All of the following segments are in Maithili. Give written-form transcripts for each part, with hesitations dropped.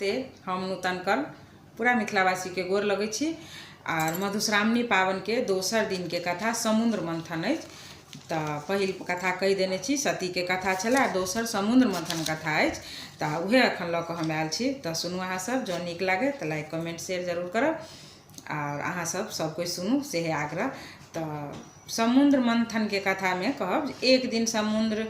नमस्ते। हम नूतन कल पूरा मिथिलावासीके गोर लगै छी। आर मधुश्रावणी पाबनिके दोसर दिनके कथा समुद्र मन्थन अछि। तऽ पहिल कथा कहि देने छी, सतीके कथा छलए, दोसर समुद्र मन्थन कथा अछि। तऽ उएह एखन लऽ कऽ हम आयल छी। तऽ सुनू अहाँ सब, जँ नीक लागै तऽ लाइक कमेंट शेयर जरूर करब। आर अहाँ सब सब कोइ सुनू सेहे आग्रह। तऽ समुद्र मन्थनके कथामे कहब जे एक दिन समुद्र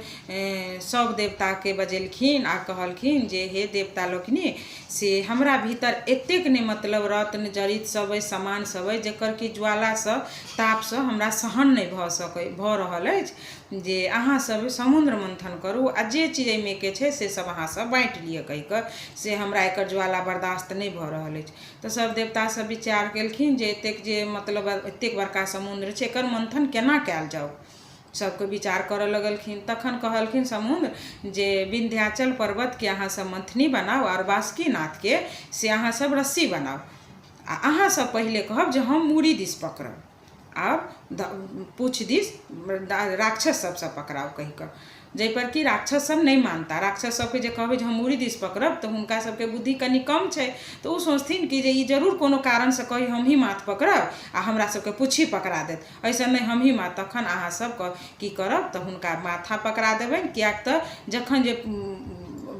सभ देवताके बजेलखिन आ कहलखिन जे हे देवता लोकनि, से हमरा भीतर एतेक ने मतलब रत्न जड़ित सब अइ, सामान सब अइ, जकर कि ज्वालासँ तापसँ हमरा सहन नहि भऽ सकै भऽ रहल अछि, जे अहाँ सब समुद्र मन्थन करू आ जे चीज एहिमे के छै से सब अहाँ सब बाँटि लिअ कहि कऽ, से हमरा एकर ज्वाला बर्दाश्त नहि भऽ रहल अछि। तऽ सब देवता सब विचार केलखिन जे एतेक जे मतलब एतेक बड़का समुद्र छै, एकर मन्थन केना कयल जाउ। सबके विचार करऽ लगलखिन। तखन कहलखिन समुद्र जे विन्ध्याचल पर्वतके अहाँ सब मन्थनी बनाउ आओर बासुकीनाथके से अहाँ सब रस्सी बनाउ, आ अहाँ सब पहिले कहब जे हम मूड़ी दिस पकड़ब आओर पूँछ दिस राक्षस सबसँ पकड़ाउ कहि कऽ। जाहिपर कि राक्षस सब नहि मानता। राक्षस सबके जे कहबै जे हम मूड़ी दिस पकड़ब तऽ हुनका सबके बुद्धि कनि कम छै, तऽ ओ सोचथिन कि जे ई जरूर कोनो कारणसँ कही हमही माथ पकड़ब आ हमरा सबके पूँछी पकड़ा देत, एहिसँ नहि हमही माथ। तखन अहाँ सब की करब तऽ हुनका माथा पकड़ा देबनि, किएक तऽ जखन जे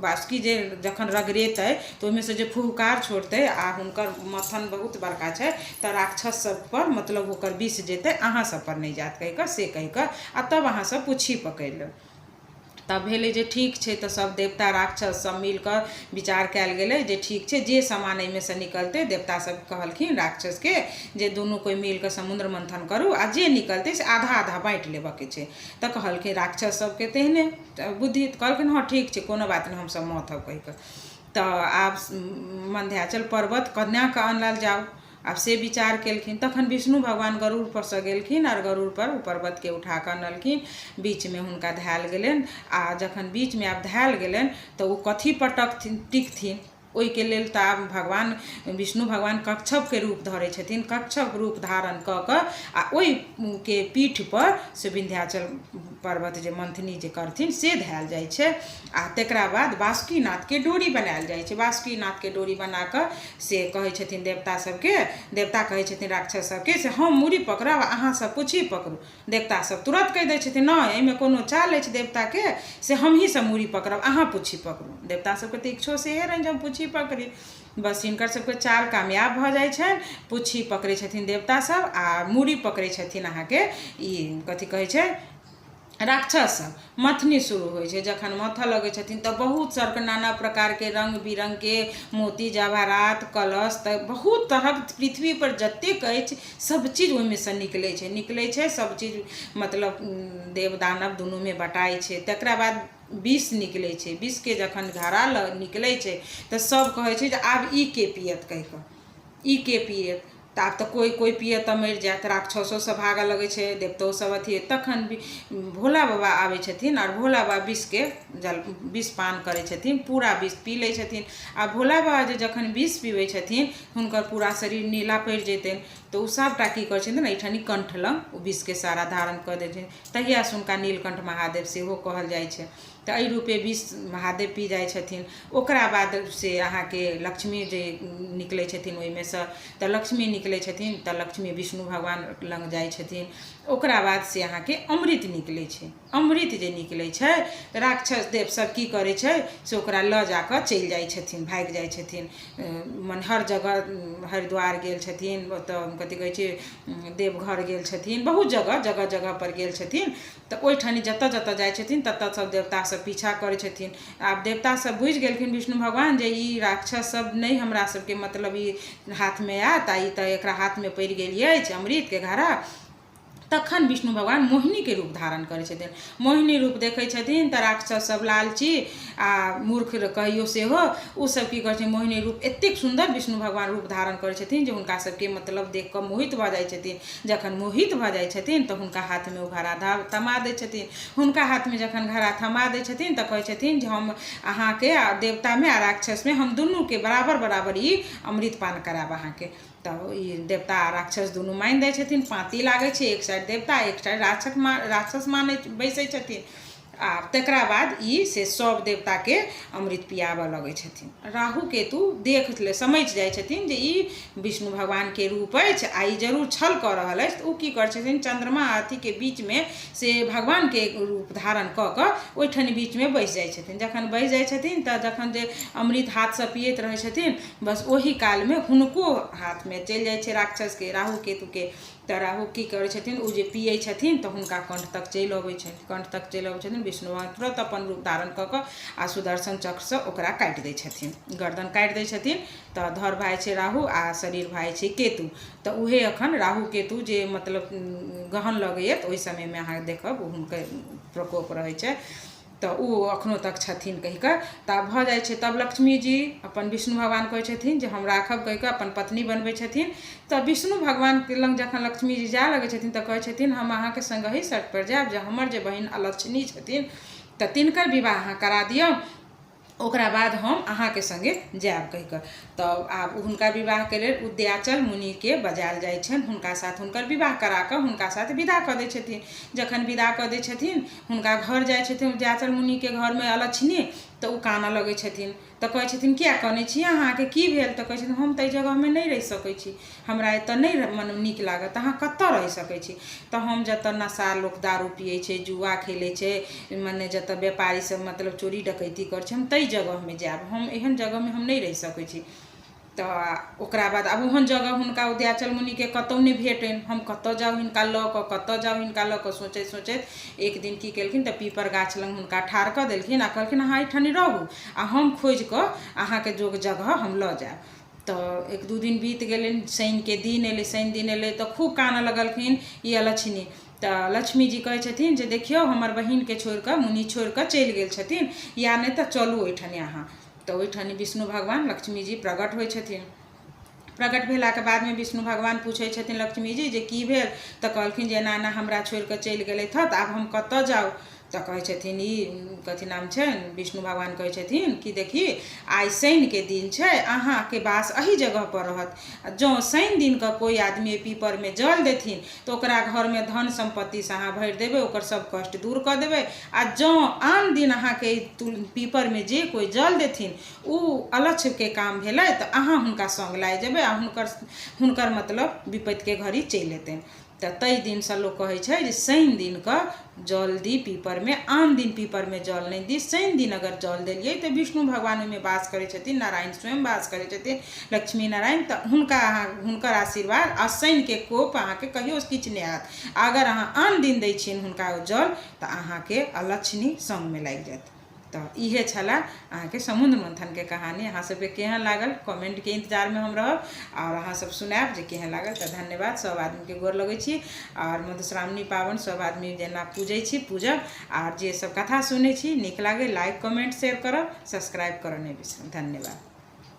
बासुकी जे जखन रगड़ेतै तऽ ओहिमे सँ जे फुहकार छोड़तै आ हुनकर मथन बहुत बड़का छै, तऽ राक्षस सब पर मतलब ओकर विष जेतै, अहाँ सब पर नहि जायत कहि कऽ, से कहि कऽ आ तब अहाँ सब पूँछी पकड़ि लेब। तब भेलै जे ठीक छै। तऽ सब देवता राक्षस सब मिल कऽ विचार कयल गेलै जे ठीक छै, जे सामान एहिमे सँ निकलतै, देवता सब कहलखिन राक्षसके जे दुनू कोइ मिल कऽ समुद्र मन्थन करू आ जे निकलतै से आधा आधा बाँटि लेबऽके छै। तऽ कहलखिन राक्षस सबके तेहने बुद्धि, तऽ कहलखिन हँ ठीक छै, कोनो बात नहि, हमसब मथब कहि कऽ। तऽ आब मध्याचल पर्वत कन्याके आनल जाउ, आब से विचार केलखिन। तखन विष्णु भगवान गरुड़ पर सँ गेलखिन आर गरुड़ पर ओ पर्वतके उठा कऽ अनलखिन। बीचमे हुनका धयल गेलनि आ जखन बीचमे आब धयल गेलनि तऽ ओ कथी पर टकथिन टिकथिन, ओहिके लेल तऽ आब भगवान विष्णु भगवान कच्छपके रूप धरै छथिन। कच्छप रूप धारण कऽ कऽ आ ओहिके पीठ पर से विन्ध्याचल पर्वत जे मन्थनी जे करथिन से धयल जाइ छै। आ तकरा बाद बासुकीनाथके डोरी बनायल जाइ छै। बासुकीनाथके डोरी बना कऽ से कहै छथिन देवता सबके, देवता कहै छथिन राक्षस सबके से हम मूड़ी पकड़ब आ अहाँ सब पूँछी पकड़ू। देवता सब तुरत कहि दै छथिन नहि, एहिमे कोनो चाल अछि देवताके, से हमही सब मूड़ी पकड़ब, अहाँ पूँछी पकड़ू। देवता सबके तऽ इच्छो सेहे रहनि जे हम पूँछी पकड़ी। बस हिनकर सबके चाल कामयाब भऽ जाइ छनि। पूँछी पकड़ै छथिन देवता सब आ मूड़ी पकड़ै छथिन अहाँके ई कथी कहै छै राक्षस सब। मथनी शुरू होइ छै। जखन मथऽ लगै छथिन तऽ बहुत सरके नाना प्रकारके रङ्ग बिरङ्गके मोती जवाहरात कलश तऽ बहुत तरहक पृथ्वीपर जतेक अछि सब चीज ओहिमे सँ निकलै छै, निकलै छै सब चीज, मतलब देव दानव दुनूमे बटाइ छै। तकरा बाद विष निकलै छै। विषके जखन घड़ा निकलै छै तऽ सब कहै छै जे आब ई के पियत कहि कऽ, ई के पियत। तऽ आब तऽ कोइ कोइ पियत तऽ मरि जायत। राक्षसो सब भागऽ लगै छै, देवतो सब अथी। तखन भोला बाबा आबै छथिन आर भोला बाबा विषके जल विष पान करै छथिन, पूरा विष पी लै छथिन। आ भोला बाबा जे जखन विष पीबै छथिन हुनकर पूरा शरीर नीला पड़ि जेतनि, तऽ ओ सभटा की करै छथिन, एहिठाम कण्ठ लग ओ विषके सारा धारण कऽ दै छथिन। तहियासँ हुनका नीलकण्ठ महादेव सेहो कहल जाइ छै। तऽ एहि रूपे विष महादेव पी जाइ छथिन। ओकरा बाद से अहाँके लक्ष्मी जे निकलै छथिन ओहिमे सँ, तऽ लक्ष्मी निकलै छथिन तऽ लक्ष्मी विष्णु भगवान लग जाइ छथिन। ओकरा बाद से अहाँके अमृत निकलै छै। अमृत जे निकलै छै तऽ राक्षस देव सब की करै छै से ओकरा लऽ जाकऽ चलि जाइ छथिन, भागि जाइ छथिन। मने हर जगह हरिद्वार गेल छथिन, ओतऽ कथी कहै छै देवघर गेल छथिन, बहुत जगह जगह जगह पर गेल छथिन। तऽ ओहिठाम जतऽ जतऽ जाइ छथिन ततऽ सब देवता सब पीछा करै छथिन। आब देवता सब बुझि गेलखिन विष्णु भगवान जे ई राक्षस सब नहि हमरा सबके मतलब ई हाथमे आयत आ ई तऽ एकरा हाथमे पड़ि गेल अछि अमृतके घड़ा। तखन विष्णु भगवान मोहिनीके रूप धारण करै छथिन। मोहिनी रूप देखै छथिन तऽ राक्षस सब लालची आ मूर्ख कहियौ सेहो, ओ सब की करै छै, मोहिनी रूप एतेक सुन्दर विष्णु भगवान रूप धारण करै छथिन जे हुनका सबके मतलब देख कऽ मोहित भऽ जाइ छथिन। जखन मोहित भऽ जाइ छथिन तऽ हुनका हाथमे ओ घड़ा थमा दै छथिन। हुनका हाथमे जखन घड़ा थमा दै छथिन तऽ कहै छथिन जे हम अहाँके देवतामे आ राक्षसमे हम दुनूके बराबर बराबर ई अमृत पान करायब अहाँके। तऽ ई देवता आ राक्षस दुनू मानि दै छथिन। पाँति लागै छै, एक साइड देवता एक साइड राक्षस, राक्षस मानै बैसै छथिन। आ तकरा बाद ई से सभ देवताके अमृत पियाबऽ लगै छथिन। राहु केतु देख ले समझि जाइ छथिन जे ई विष्णु भगवानके रूप अछि आ ई जरूर छल कऽ रहल अछि। तऽ ओ की करै छथिन, चन्द्रमा अथीके बीचमे से भगवानके रूप धारण कऽ कऽ ओहिठाम बीचमे बैस जाइ छथिन। जखन बैस जाइ छथिन तऽ जखन जे अमृत हाथसँ पियैत रहै छथिन, बस ओही कालमे हुनको हाथमे चलि जाइ छै राक्षसके, राहु केतुके। तऽ राहु की करै छथिन, ओ जे पियै छथिन तऽ हुनका कण्ठ तक चलि अबै छनि। कण्ठ तक चलि अबै छथिन, विष्णु भगवान तुरन्त अपन रूप धारण कऽ कऽ आ सुदर्शन चक्रसँ ओकरा काटि दै छथिन, गर्दन काटि दै छथिन। तऽ धर भए जाइ छै राहु आ शरीर भए जाइ छै केतु। तऽ उहे अखन राहु केतु जे मतलब गहन लगैए, तऽ ओहि समयमे अहाँ देखब हुनकर प्रकोप रहै छै। तऽ ओ अखनो तक छथिन कहि कऽ। तऽ आब भऽ जाइ छै। तब लक्ष्मीजी अपन विष्णु भगवान कहै छथिन जे हम राखब कहि कऽ अपन पत्नी बनबै छथिन। तऽ विष्णु भगवानके लग जखन लक्ष्मीजी जाय लगै छथिन तऽ कहै छथिन, हम अहाँके सङ्गहि शर्त पर जायब जे हमर जे बहिन अलक्ष्मी छथिन तऽ तिनकर विवाह अहाँ करा दिअ, ओकरा बाद हम अहाँके सङ्गे जायब कहि कऽ। तऽ आब हुनका विवाहके लेल उदयाचल मुनिके बजायल जाइ छनि। हुनका साथ हुनकर विवाह करा कऽ हुनका साथ विदा कऽ दै छथिन। जखन विदा कऽ दै छथिन, हुनका घर जाइ छथिन उदयाचल मुनिके घरमे अलक्षिणी, तऽ ओ कानऽ लगै छथिन। तऽ कहै छथिन, किया कनै छी, अहाँके की भेल? तऽ कहै छथिन, हम तऽ एहि जगहमे नहि रहि सकै छी, हमरा एतऽ नहि मन नीक लागत। अहाँ कतऽ रहि सकै छी? तऽ हम जतऽ नशा लोक दारू पियै छै, जुआ खेलै छै, मने जतऽ व्यापारी सब मतलब चोरी डकैती करै छै, हम ताहि जगहमे जायब, हम एहन जगहमे हम नहि रहि सकै छी। तऽ ओकरा बाद आब ओहन जगह हुनका उदयाचल मुनिके कतहु नहि भेटनि। हम कतऽ जाउ हिनका लऽ कऽ, कतऽ जाउ हिनका लऽ कऽ? सोचैत सोचैत एक दिन की केलखिन, तऽ पीपर गाछ लग हुनका ठाढ़ कऽ देलखिन आ कहलखिन, अहाँ एहिठाम रहू आ हम खोजि कऽ अहाँके जोग जगह हम लऽ जायब। तऽ एक दू दिन बीत गेलनि, शनिके दिन एलै। शनि दिन एलै तऽ खूब कानऽ लगलखिन ई अलक्षिणी। तऽ लक्ष्मीजी कहै छथिन जे देखियौ, हमर बहिनके छोड़ि कऽ मुनि छोड़ि कऽ चलि गेल छथिन, या नहि तऽ चलू ओहिठाम अहाँ। तऽ ओहिठाम विष्णु भगवान लक्ष्मीजी प्रकट होइ छथिन। प्रकट भेलाके बादमे विष्णु भगवान पूछै छथिन लक्ष्मीजी जे की भेल? तऽ कहलखिन जे एना एना हमरा छोड़ि कऽ चलि गेलथि हँ, तऽ आब हम कतऽ जाउ? तऽ कहै छथिन ई कथी नाम छनि, विष्णु भगवान कहै छथिन कि देखी, आइ शनिके दिन छै, अहाँके वास एही जगहपर रहत। आ जँ शनि दिनके कोइ आदमी पीपरमे जल देथिन तऽ ओकरा घरमे धन सम्पत्तिसँ अहाँ भरि देबै, ओकर सब कष्ट दूर कऽ देबै। आ जँ आन दिन अहाँके पीपरमे जे कोइ जल देथिन, ओ अलक्षके काम भेलै, तऽ अहाँ हुनका सङ्ग लागि जेबै आ हुनकर मतलब विपत्तिके घड़ी चलि एतनि। तऽ ताहि दिनसँ लोक कहै छै जे शनि दिनके जल दी पीपरमे, आन दिन पीपरमे जल नहि दी। शनि दिन अगर जल देलियै तऽ विष्णु भगवान ओहिमे वास करै छथिन, नारायण स्वयं वास करै छथिन, लक्ष्मी नारायण। तऽ हुनका अहाँ हुनकर आशीर्वाद आ शनिके कोप अहाँके कहियो किछु नहि हैत। अगर अहाँ आन दिन दै छियनि हुनका ओ जल, तऽ अहाँके अलक्ष्मी सङ्गमे लागि जायत। तऽ इहे छलए अहाँके समुद्र मन्थनके कहानी। अहाँ सबके केहन लागल, कमेन्टके इन्तजारमे हम रहब आओर अहाँ सब सुनायब जे केहन लागल। तऽ धन्यवाद, सब आदमीके गोर लगै छी। आओर मधुश्रावणी पाबनि सब आदमी जेना पूजै छी पूजब, आओर जे सब कथा सुनै छी नीक लागै, लाइक कमेन्ट शेयर करब, सब्सक्राइब करब नहि बिसरब। धन्यवाद।